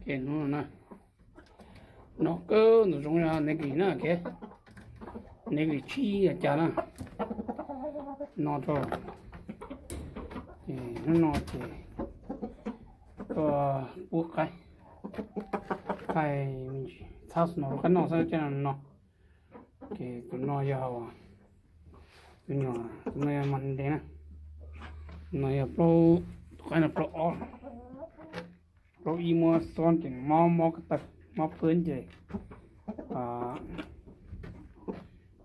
Ces hnub no na, no kawg ntu zoo yog neb kis na, kev neb kis tsib yog cas na, no rau. Ces hnub no ces tuaj pub qaib, qaib txhab no rau qaib noj xwb, coj no. Ces tus no yog, tus nyuam, tus no yog mas ntev na, no yog plaub, tus qaib no plaub ob, plaub ib muab xob ces mob mob ko taw, mob pwb ces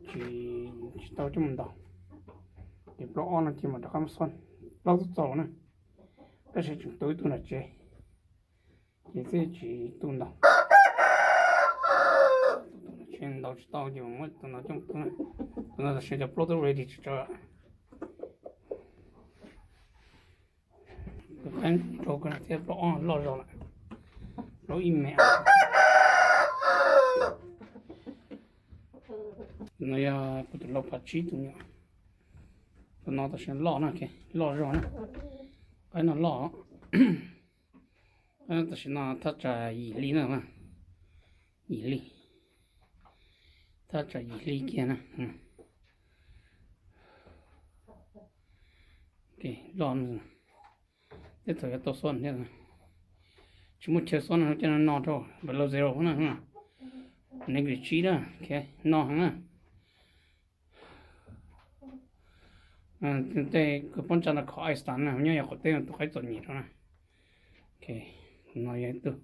tsis, tsis tau coj mus ntaus. Ces plaub ob no ces mam rov qab muab xob, plaub tub txaus na, tab sis tseem tu ib tug nram tsev, ces thiaj tsis tu ntaus. Ntaus tsis tau ces muab tus no coj mus tu na. Tus no tam sim cov plaub tub ready tsis tsawg. Tus qaib rau ko thiab plaub ob loj zog lawm, plaub ib me. Tus no yog kuv tus lau phav tsib tus nyuam. Tus no tam sim loj na, loj zog na, qaib no loj. Tam sim no thaj tsam yim hli na, yim hli, thaj tsam yim hli kiag na. Loj, tej thaum yuav tau xob thiab. Tsis muaj chaw xob no coj no no rau below zero na, neb kis tsib na, no heev na. Tej kws pob ntsa no kho ice tas na, nyob yog qaum teb no tus qaib txom nyem rau na. No yog ib tug,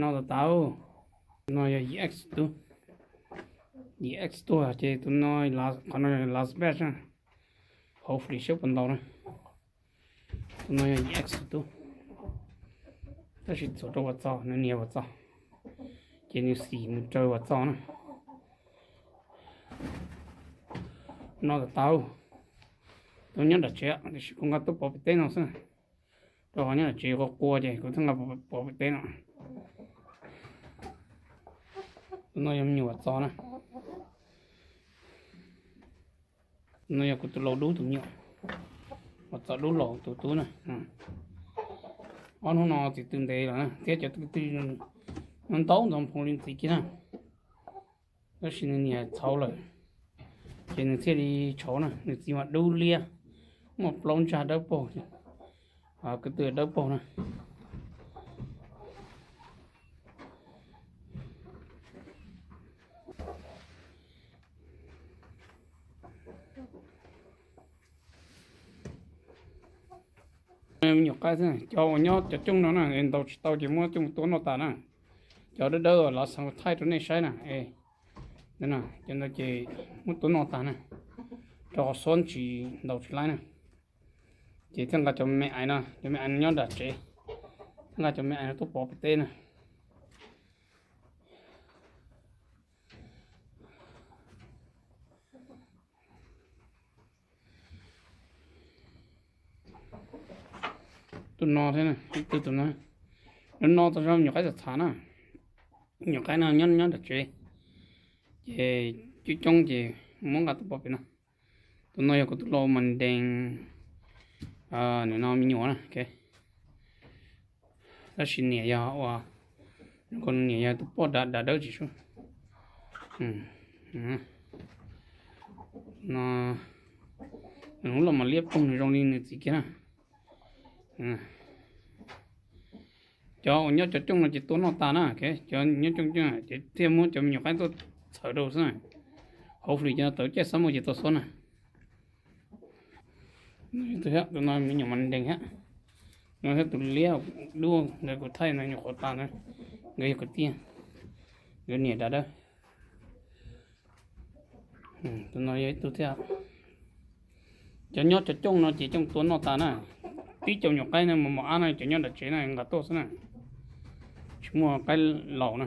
no tas tas, no yog yim x tub, yim x tuag ces tus no, qhov no yog last batch na, hopefully saib puas ntau na. Tus no yog yim x tub, tab sis txuas rau Vam Txos, nws niam Vam Txos, ces nws xim mus raws Vam Txos na. No tas tas, tus nyob nram tsev tiam sis kuv nqa tuaj pov pem teb no xwb, rau qhov nyob nram tsev qua qua ces kuv thiaj nqa pov pem teb no. Tus no yog me nyuam Vam Txos na. No yog kuv tus lau dub tus nyuam, Vam Txos dub laus tus tub na. Ob hnub no txiv tw ntev lawm na, thiab cov tw tw no ntau ntau nphoo li ntxiv kiag na. Tab sis nws niam txhauv lawm, ces nws thiaj li tshauv na. Nws txiv mas dub liab, muaj plaub ntsag dawb paug, kwv tw dawb paug na. Me nyuam qaib xwb, cov uas nyob cov cooj no na, ntaus tsis tau ces muab coj mus tua noj tas na. Cov dawb dawb los xav thaij rau nej saib na. Cov ntawd ces muab tua noj tas na, rau qhov xob tsis ntaus tsis laib na. Ces thiaj nqa cov me aiv no, cov me aiv no nyob nram tsev, thiaj nqa cov me aiv no tuaj pov pem teb na. Tus no thiab, tus no, no no tau zoo nyuam qaib txhav txhav na. Nyuam qaib no nyob nyob nram tsev, ces coob coob ces muab nqa tuaj pov pem no. Tus no yog kuv tus lau mas ntees, nws no me nyuam na. Tab sis niam yog ua, niam yog tus poj dav dav dawb tsis sub. No, nws lub los mas liab ploog, nws zoo li nws txiv kiag na. Cov uas nyob cov cooj no ces tua noj tas na, cov nyob cooj cooj ces thiaj muab cov me nyuam qaib tuaj txhawv rau xwb na. Hopefully cov no tawv caij xab muaj ces tau xob na. Tus no me nyuam mas ntees thiab. No thiab tus liab dub ntawd kuv thaij no nyuam qhuav tas na, nkawd yog kwv tij, nkawd niam dav dawb. Tus no yog ib tug thiab. Cov nyob cov cooj no ces coj mus tua noj tas na. Tib co nyuam qaib no mos mos ab no cov nyob nram tsev na nqa tuaj xwb na. Tsis muaj qaib laus na.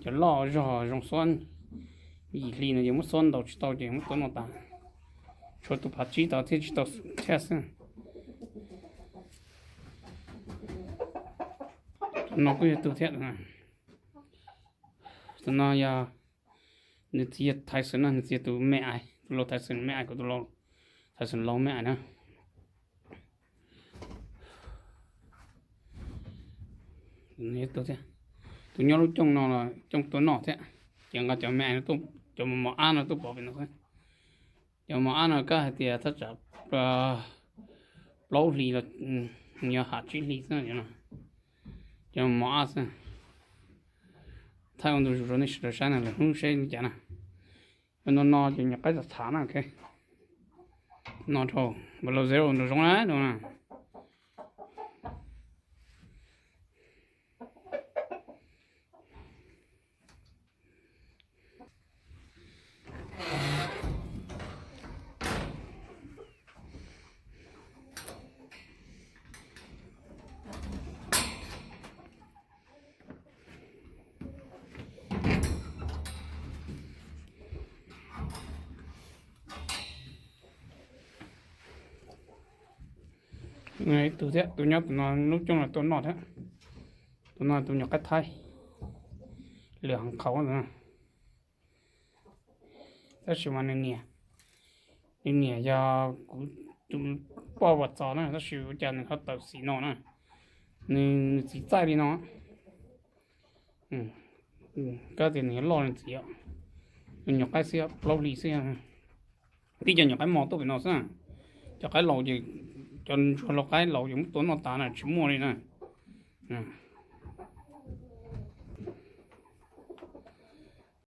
Cov loj zog zoo xob, yim hli no ces muab xob ntaus tsis tau ces muab tua noj tas. Tshuav tus phav tsib tod thiab tsis tau thiab xwb. Tus no kuj yog tus thiab. Tus no yog, nws txiv yog Thaiv Xwm na, nws txiv yog tus me ais, tus lau Thaiv Xwm me ais, kuv tus lau Thaiv Xwm lau me ais na. Tus thiab, tus nyob lub cooj no los cooj tua noj thiab. Ces nqa cov me, cov mos ab no tuaj pov pem no xwb. Cov mos ab no kab hais tias thaj tsam plaub hlis los yog ham tsib hlis xwb no. Cov mos ab xwb. Thaij ua ntu zus rau nej sawv daws saib na, lwm hnub saib li cas na. Cov no no ces nyuam qaib txhav txhav na. No rau below zero nraum zoov na no. Ib tug thiab, tus nyob tus no lub cooj no tua noj thiab. Tus no tus nyuam qaib thaib, lwm heev qhauv. Tab sis mas nws niam, nws niam yog kuv tus poj Vam Txos na, tab sis ua cas nws ho tawm xim no na. Nws txiv txaij li no. Kab tias nws yuav loj nws txiv, nws nyuam qaib xwb, plaub hlis xwb. Tib cov nyuam qaib mos tuaj pem no xwb. Cov qaib laus ces, cov ntsuag lau qaib laus ces muab tua noj tas na, tsis muaj li na.